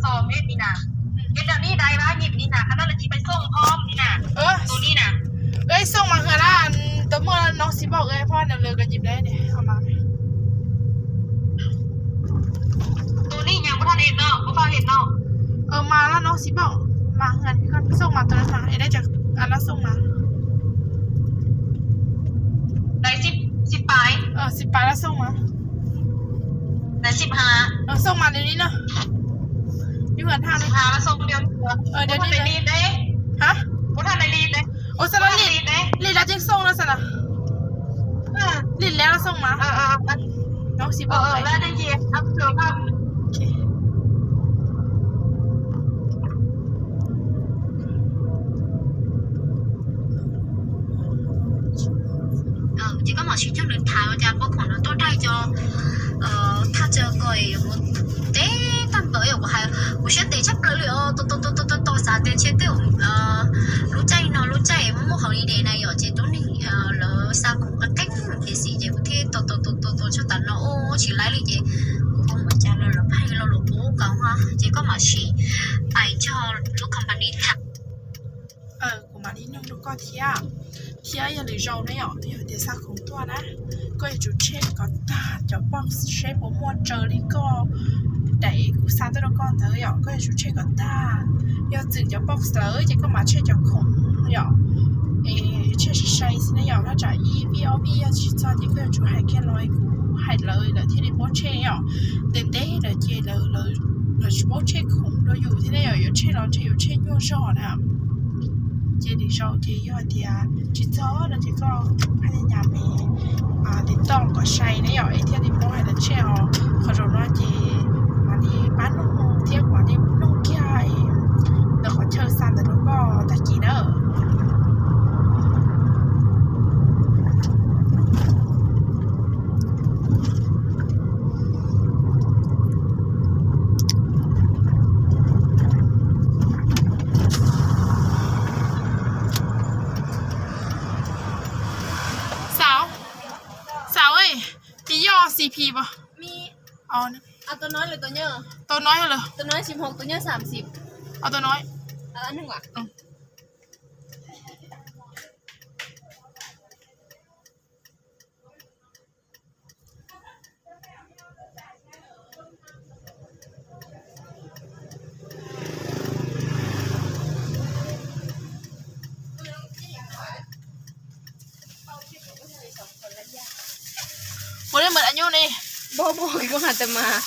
Tus ni na, tus ni na, tus ni na. Ej, xoo mas hwm na, tus muaj noob xib paum ej, phoj nws lawv kov yim dab ne. Tus ni na, tus ni na, tus ni na. Mas laj noob xib paum, mas hwm, xoo mas tus na, es dab tsi, laj xoo mas. Xib pais laj xoo mas. Xoo mas li li na. Yus hwm na. Ua xav li, li laj tseem xoo no xav na. Li laj laj xoo mas. Noob xib paum. Ces koj mam sib coj nws tham ua cas pob khoom no tuaj daig cov thaj tsam ko yuav mus teb tag npaum yom. Kuv hais kuv siab ntev tshaj plaws li os, tos tos tos tos xav tias ntshe tej lub caij no lub caij muaj muaj holiday na yom, ces tub neeg lawv xa khoom qeeb qeeb ces xij ces kuv thiaj tos tos tos tos tshaj tas no ua tsis laib li ces kuv ho mus cas los lawv pheej lo lus qub nkaus ho ces koj mam sib pais nrog lub company tham. Kuv mam li nug rau koj thiab, thiab yog lwm zaus na yom, yog tias xa khoom tuaj na, koj yuav tsum check kom tag cov box seb puas muaj raws li koj daim kuv xa tuaj rau koj ntawd yom, koj yuav tsum check kom tag. Yog txwm cov box lawm ces koj mam check cov khoom yom. Es check sai sai xwb na yom, thaj tsam ib vij ob vij yog tsis txog ces koj yuav tsum hais kiag los kuv hais lawv, lawv thiaj li paub check yom. Ntev ntev lawm ces lawv tsis paub check khoom rau yus thiab ne yom, yuav check los ntshe yuav check nyuaj zog na. Ces lwm zaus ces yog tias tsis txog no ces koj haj yam me tiv toj kom sai ne yom, es thiaj li paub hais tias check os. Qhov zaum no ces mam li pab nug thiab mam li nug kiag ntawm qhov chaw xa ntawd rau koj tag kis na. Xav, xav, ces yog C P pas? Tau no lawm, tau no. Ua li mas a nyuj ne. Npog npog koj mas tas mas.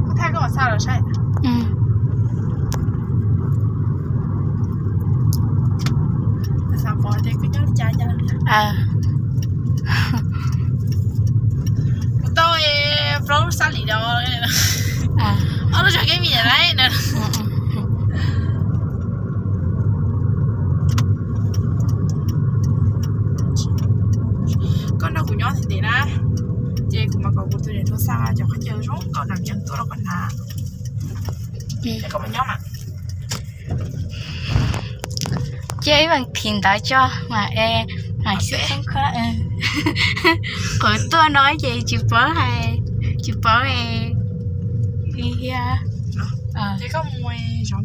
Koj thaij koj mam xa los saib. Xav pom tias kuv nyob li cas ncaj. Kuv tau plaub lub xab lim los ob lub zog kev vim lawm na. Koj nrog kuv nyob ntev ntev na. Ces kuv mam kom kuv tus niam hluas xa cov khaub ncaws zoo nkauj nram ceeb tuaj rau koj hnav. Ces koj mus nyob mas. Cia ib veem phim ntawd tso mas es mam xib khab. Qhov tuaj no ces tsis paub hais, tsis paub es, ces koj mus zov.